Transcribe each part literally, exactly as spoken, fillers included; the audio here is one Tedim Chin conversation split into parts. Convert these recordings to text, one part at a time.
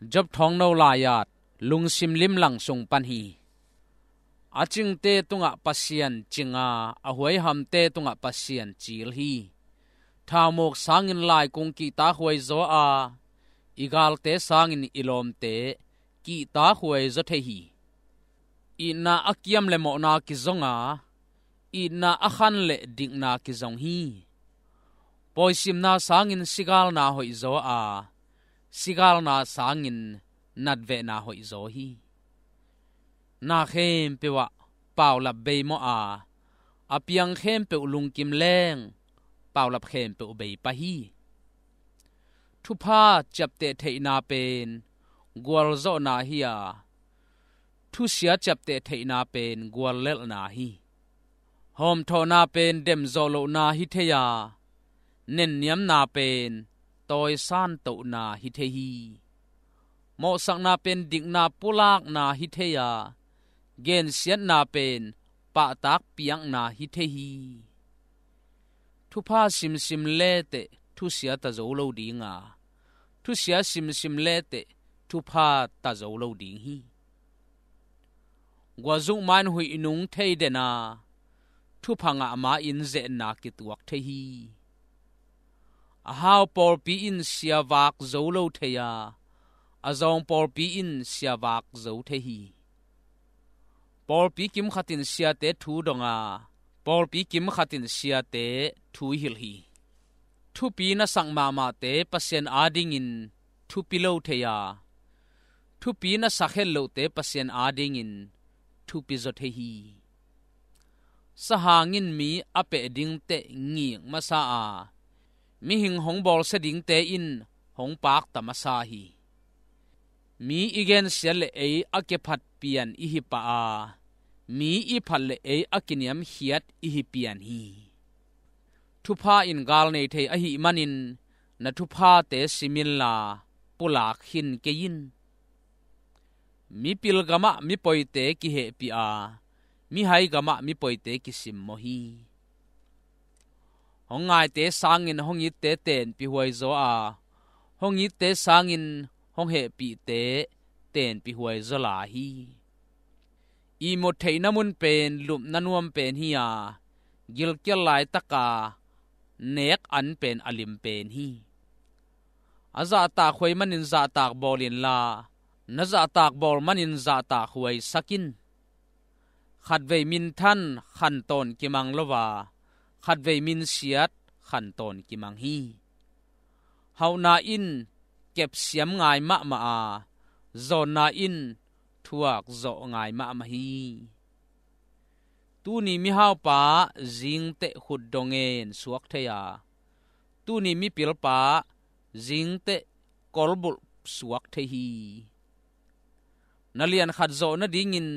Job thawngno lai-at lungsim limlang sung pan hi. A cingte tungah Pasian cinga, a huaihamte tungah Pasian cil hi. Thaumuk sangin laikung kihtakhuai zaw a, i galte sangin i lawmte kihtakhuai zaw thei hi. Itna a kiam le mawhna kizong a, itna a khan le dikna kizong hi. Pawisimna sangin sigalna hoih zaw a, sigalna sangin natvehna hoih zaw hi. Na khempeuh ah paulap bei mawh a, a piang khempeuh lungkim leng paulap khempeuh bei pah hi. Thupha ciapteh theihna pen gualzawhna hi a, thusia ciapteh theihna pen guallelhna hi. Hawmthawhna pen demzawh lohna hi thei a, nenniamna pen tawisan tohna hi thei hi. Mawhsakna pen dikna pulakna hi thei a, gensiatna pen pahtak piakna hi thei hi. Thupha simsim leteh thusia ta zo lo ding a, thusia simsim leteh thupha ta zo lo ding hi. Guazuk ma-in huih nung thei den a, thupha ngah ma-in zetna kituak thei hi. A hau pawlpi in siavak zo lo thei a, a zawng pawlpi in siavak zo thei hi. Pawlpi kimkhat in siate thu dong a, pawlpi kimkhat in siate thu hilh hi. Thupi na sak mahmahte Pasian adingin thupi lo thei a, thupi na sak het lohte Pasian adingin thupi zaw thei hi. Sahang in mi a peh dingteh ngik masa a, mihing hong bawlsia dingte in hong pakta masa hi. Mi i gensiat le ei a kiphat pian i hi pah a, mi i phat le ei a kiniamkhiat i hi pian hi. Thupha in gal nei thei ahih manin na thuphate sim inla pulak khin kei in. Mipil gamah mipoite kihehpih a, mihai gamah mipoite kisimmawh hi. Hong ngaite sangin hong itte tenpih huai zaw a, hong itte sangin hong hehpihte tenpih huai zaw lai hi. Ihmut theihna mun pen lupna nuam pen hi a, gilkial laitaka nek an pen a lim pen hi. A zahtak huai manin zahtak bawl inla, na zahtak bawl manin zahtak huaisak in. Khatvei minthan khantawn kimang lo a, khatvei minsiat khantawn kimang hi. Hauhna in kepsiam ngai mahmah a, zawnna in thuak zawh ngai mahmah hi. Tuni mihaupa zingteh khutdong ngen suak thei a, tuni mipilpa zingteh kolbulh suak thei hi. Na lian khat zawh nadingin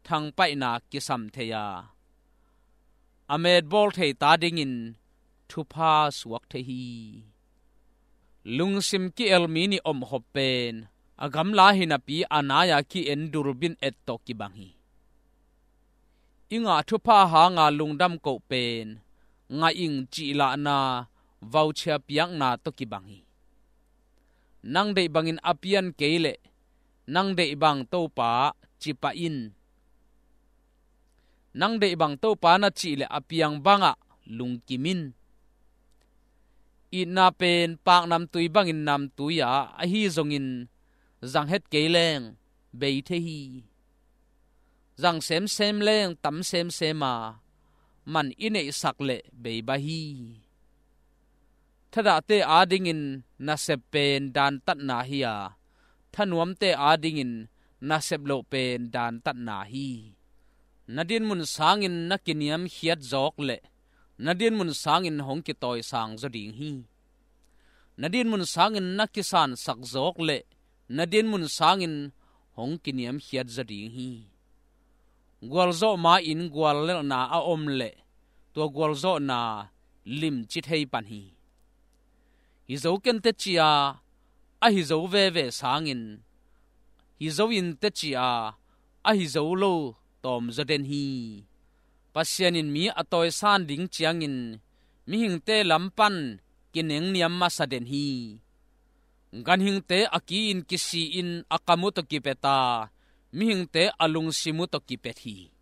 thangpaihna kisam thei a, a metbawl thei ta dingin thupha suak thei hi. Lungsim ki-el mi nih omkhop pen a gamla hi napi a nai-a ki-en durbin et tawh kibang hi. I ngah thupha hanga lungdam koh pen ngah ing cihlahna voucher piakna tawh kibang hi. Nang deih bangin a pian kei leh nang deih bang Topa ci pah in. Nang deih bang Topa na cih leh a piang bangah lungkim in. Itna pen paknamtui bangin namtui a, ahi zongin zang het kei leng bei thei hi. Zang semsem leng tam semsem a, man i neihsak leh bei bah hi. Thadahte adingin nasep pen dantatna hi a, thanuamte adingin nasep loh pen dantatna hi. Na dinmun sangin na kiniamkhiat zawk leh na dinmun sangin hong kitawisang zaw ding hi. Na dinmun sangin na kisansak zawk leh na dinmun sangin hong kiniamkhiat zaw ding hi. Gualzawh ma-in guallelhna a om leh tua gualzawhna limci thei pan hi. Hi zo ken teci a, a hi zo veve sangin hi zo in teci a, a hi zo lo tawm zaw den hi. Pasian in mi a tawisan ding ciangin mihingte lam pan kinengniam masa den hi. Ganhingte a ki-in kisi-in a kam uh tawh kipet a, mihingte a lungsim uh tawh kipet hi.